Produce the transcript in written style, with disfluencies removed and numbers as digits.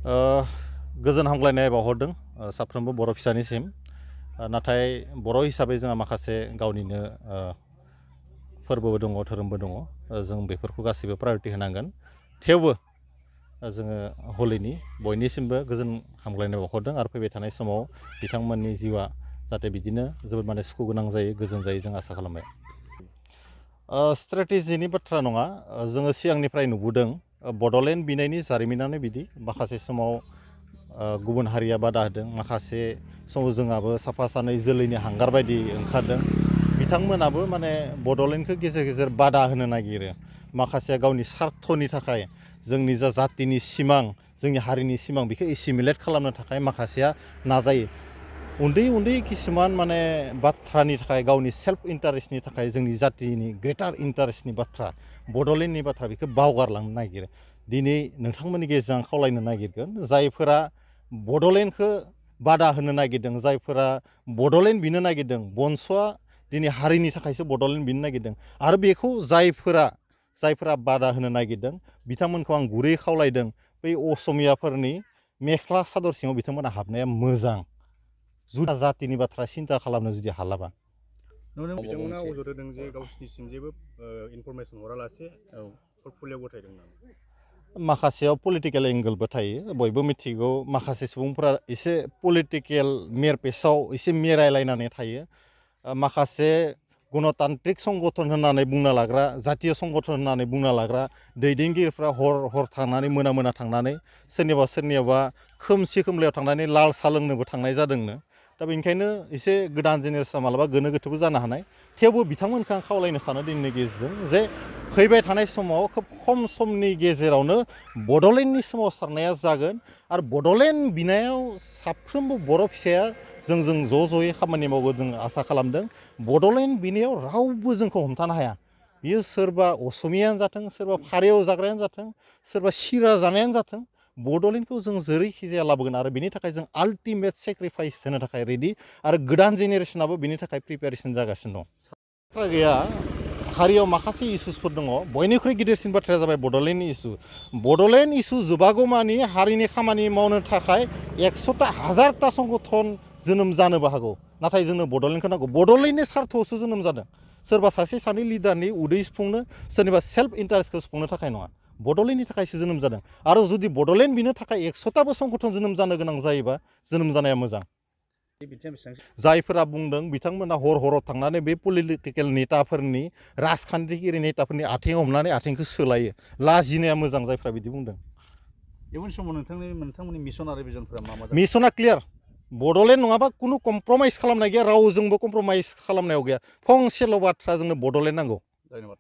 गोजोन हामग्लायनाय बावहरदों साफ्रोमबो बर' फिसानिसिम नाथाय बर' हिसाबै जोंहा माखासे गावनिनो फोरबोबो दङ धोरोमबो दङ जों बेफोरखौ गासैबो प्रायरिटि होनांगोन थेवबो जोङो हलिनि बयनिसिमबो गोजोन हामग्लायनाय बावहरदों आरो फैबाय थानाय समाव बिथांमोननि जिउआ जाहाथे बिदिनो जोबोद माने सुखु गोनां जायो गोजोन जायो जों आसा खालामबाय स्ट्रेटेजिनि बाथ्रा नङा जोङो सिगांनिफ्राय नुबोदों बड'लेण्ड बिनायनि जारिमिनानो बिदि माखासे समाव गुबुन हारिया बादा होदों माखासे समाव जोंहाबो साफा सानै जोलैनि हांगार बायदि ओंखारदों बिथांमोनाबो माने बड'लेण्डखौ गेजेर गेजेर बादा होनो नागिरो माखासेया गावनि स्वार्थनि थाखाय जोंनि जा जातिनि सिमां जोंनि हारिनि सिमां बेखौ एसिमिलेट खालामनो थाखाय माखासेया नाजायो उन्दै उन्दै किसुमान माने बाथ्रानि थाखाय गावनि सेल्फ इन्टारेस्टनि थाखाय जोंनि जातिनि ग्रेटार इन्टारेस्टनि बाथ्रा बड'लेण्डनि बाथ्रा बेखौ बावगारलांनो नागिरो दिनै नोंथांमोननि गेजेरजों खावलायनो नागिरगोन जायफोरा बड'लेण्डखौ बादा होनो नागिरदों जायफोरा बड'लेण्ड बिनो नागिरदों बनसुआ दिनै हारिनि थाखायसो बड'लेण्ड बिनो नागिरदों आरो बेखौ जायफोरा बादा होनो नागिरदों बिथांमोनखौ आं गुरै खावलायदों बै असमियाफोरनि मेख्ला सादर सिङाव बिथांमोना हाबनाया मोजां जुदा जातिनि बाथ्रा सिन्था खालामनो जुदि हालाबा बिथांमोना अजद होदों जे गावसिनिसिम जेबो इनफरमेसन हरालासे पर्टफलिय' गथायदों होननानै माखासेयाव पलिटिकेल एंगलबो थायो बयबो मिथिगौ माखासे सुबुंफोरा एसे पलिटिकेल मेरपेसाव एसे मेरायलायनानै थायो माखासे गणतान्त्रिक संगठन होननानै बुंना लाग्रा जातीय संगठन होननानै बुंना लाग्रा दैदेनगिरिफ्रा हर थांनानै मोना थांनानै सोरनियावबा खोमसि खोमलायाव थांनानै लाल साहा लोंनोबो थांनाय जादोंनो दा बेनिखायनो एसे गोदान जेनेरेसना मालाबा गोनो गोथोबो जानो हानाय थेवबो बिथांमोनखौ आं खावलायनो सानो दिनैनि गेजेरजों जे फैबाय थानाय समाव खोब खम समनि गेजेरावनो बड'लेण्डनि सोमावसारनाया जागोन आरो बड'लेण्ड बिनायाव साफ्रोमबो बर' फिसाया जोंजों ज'यै खामानि मावगोन जों आसा खालामदों बड'लेण्ड बिनायाव रावबो जोंखौ हमथानो हाया बियो सोरबा असमियानो जाथों सोरबा फारियाव जाग्रायानो जाथों सोरबा सिरा जानायानो जाथों बड'लेण्डखौ जों जेरैखि जाया लाबोगोन आरो बेनि थाखाय जों आल्टिमेट सेक्रिफाइस होनो थाखाय रेडि आरो गोदान जेनेरेसनाबो बेनि थाखाय प्रिपेरेसन जागासिनो दं बाथ्रा गैया हारियाव माखासे इसुसफोर दङ बयनिख्रुइ गिदिरसिन बाथ्राया जाबाय बड'लेण्डनि इसु बड'लेण्ड इसु जोबागौमानि हारिनि खामानि मावनो थाखाय 100टा 1000टा संगठन जोनोम जानोबो हागौ नाथाय जोंनो बड'लेण्डखौ नांगौ बड'लेण्डनि सार्थआवसो जोनोम जादों सोरबा सासे सानै लिडारनि उदै सुफुंनो सोरनिबा सेल्फ इन्टारेस्टखौ सुफुंनो थाखाय नङा बड'लेण्डनि थाखायसो जोनोम जादों आरो जुदि बड'लेण्ड बिनो थाखाय 100टाबो संगठन जोनोम जानो गोनां जायोबा जोनोम जानाया मोजां जायफोरा बुंदों बिथांमोना हराव थांनानै बे पलिटिकेल नेताफोरनि राजखान्थिगिरि नेताफोरनि आथिं हमनानै आथिंखौ सोलायो लाजिनाया मोजां जायफ्रा बिदि बुंदों इयुन समाव नोंथांमोननि मिशन आरो भिजनफोरा मा मिशना क्लियार बड'लेण्ड नङाबा खुनु कमप्रमाइज खालामनाय गैया रावजोंबो कमप्रमाइज खालामनायाव गैया फंसेल' बाथ्रा जोंनो बड'लेण्ड नांगौ धन्यबाद